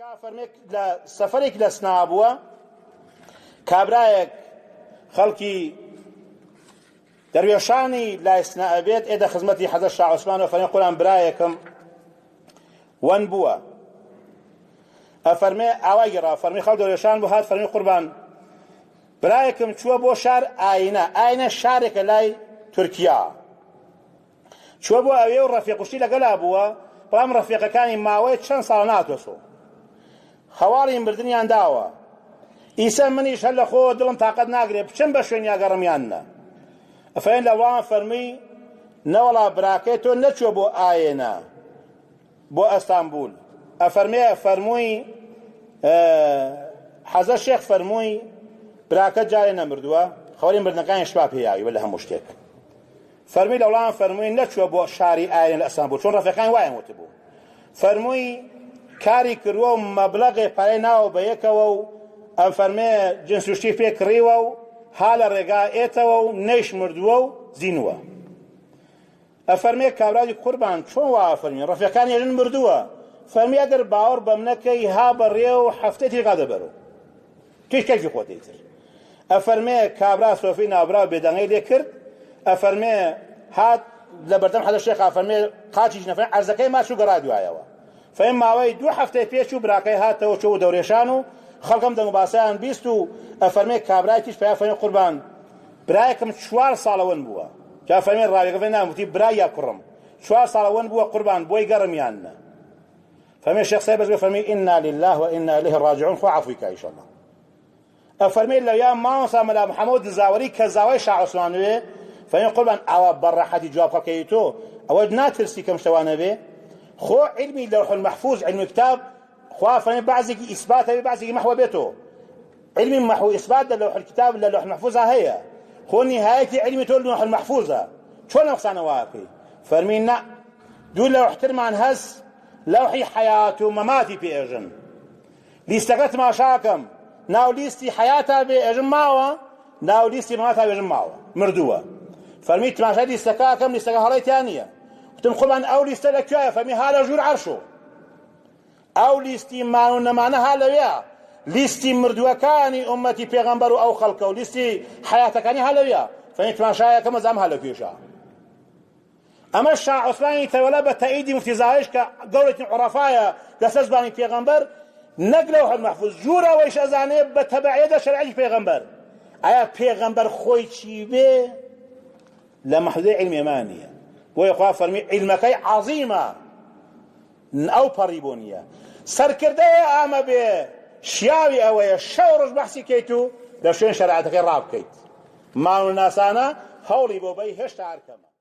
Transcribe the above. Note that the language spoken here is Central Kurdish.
کە فەرمێک لە سەفەرێک لە سنا بووە کابرایەک خەڵکی دەروێشانی لای سنا ئەبێت ئێدە خزمەتی حەزرەت شا عوسمان و فەرمێ قوران برایەکم ون بووە ئەفەرمێ ئاوای گەڕا فەرمی خەڵ دەروێشان بوو هات فەرمی قوربان برایەکم چووە بۆ شار ئاینە ئاینە شارێکە لای تورکیا چووە بۆ ئەوێ و ڕەفیقوشتی لەگەلا بووە، بەڵام ڕەفیقەکانی ماوەی چەند ساڵە ناتۆسۆ هەواڵی مردنیان داوە. ئیسە منیش هەر لە خۆوە دڵم تاقەت ناگرێ بچم بە شوێنیا گەڕم یان نە. ئەفەرمێ لە وڵام فەرمووی نەوەڵا براکەی تۆ نەچووە بۆ ئاێنە بۆ ئەستانبول. ئەفەرمێ فەرمووی حەزە شێخ فەرمووی براکەت جارێ نەمردووە خەوەری مردنەکانی شپا پێیاوی بە لە هەموو شتێک. فەرمووی لە وڵام فەرمووی نەچووە بۆ شاری ئاین لە ئەستانبول چۆن ڕەفیقانی وایان وتبوو فەرمووی کاری کردووە و مەبلەغێ پارەی ناوە بە یەکەوە و ئەم فەرمێ جنس و شتی پێ کڕیوە و ها لە ڕێگا ئێتەوە و نەیش مردووە و زینووە ئەفەرمێ کابراجی قوربان چۆن وا ئەفەرمی ڕەفیقانی ژن مردووە فەرمی ئەگەر باوەڕ بەم نەکەی ها بەڕێ و هەفتەی تریقا دەبەرەوە تۆش کەیفی خۆتە ئیتر. ئەفەرمێ کابرا سۆفی ناوبراو بێدەنگەی لێ کرد، ئەفەرمێ هات لە بەردەم حەزرەت شێخ ئەفەرمێ قاچیش نەفەرمێ عەرزەکەی ما چوو گەڕا دوایەوە. فەرمێ ماوەی دوو هەفتەی پێ چوو براکەی هاتەوە چوو دەورێشان و خەڵکم دەنگ و باسیان 20 و ئەفەرمێ کابرای تیش پیا فەرمێ قوربان برایەکم چوار ساڵە ون بووە. جا فەرمێ ڕاویەکە فەرمێ نام وتی برای یا کوڕم چوار ساڵە ون بووە قوربان بۆی گەڕم یان نە. فەرمی شێخ سەید بەس فەرمی ئینا لله و ئینا الیه راجعون خوا عەفوی کا ئیشەڵڵا ئەفەرمێ لەویا مامۆستا مەلا محەمەد دزاوەری کە زاوای شا عوسمان وێ فەرمی قوربان ئاوا بە ڕەحەتی جواب خەڵکەی تۆ ئەوە ناترسی کەم شتەوانە بێ خۆ علمی لوح المحفوظ علمی کتاب خوا فەرمی بعضێکی ئیسبات هەبێ بعضێکی مەحوە بێتۆ علمی محو ئیسبات لە لوح الكتاب لە لوح المحفوظ هەیە خۆ نهایەتی علمی تۆ لوح المحفوظە چۆن ئەم قسانە واکەی فەرمی نا دوو لەوحترمان هەس لەوحی حەیات و مەماتی پێ ئێژن لیستەکە تماشاکەم ناو لیستی حەیاتا بێ ئێژم ماوە ناو لیستی مەماتا بێژم ماوە مردووە فەرمی تماشای لیستەکە ئەکەم لیستەکە هەڵەی تیا نییە وتم قوربان ئەو لیستە لە کوێیە فەرمی ها لە ژوور عەرشۆ ئەو لیستی مان و نەمانە ها لەوێ لیستی مردووەکانی ئومەتی پێغەمبەر و ئەو خەڵکە و لیستی حەیاتەکانی ها لەوێ فەرمی تماشایەکەم ئەزانم ها لە کوێشە ئەمە شا عوسمانی تەوەلا بە تەئیدی مفتی زاهیش کە گەورەترین عوڕەفایە لەسەر زبانی پێغەمبەر نەک لەوح المحفوظ ژوورەوەیش ئەزانێ بە تەبعیە دە شەرعی پێغەمبەر ئایا پێغەمبەر خۆی چی بێ لە محدودەی علمی ئێمە نییە بۆیە خوا فەرمی علمەکەی عەظیمە ئەو پەڕی بۆ نییە سەرکردەیە ئامە بێ شیاوی ئەوەیە شەو ڕۆژ بەحسی کەیت و لە شوێن شەرعەتەکەی ڕابکەیت ماوناسانە هەوڵی بۆ بەی هێشتا هەر کەمە.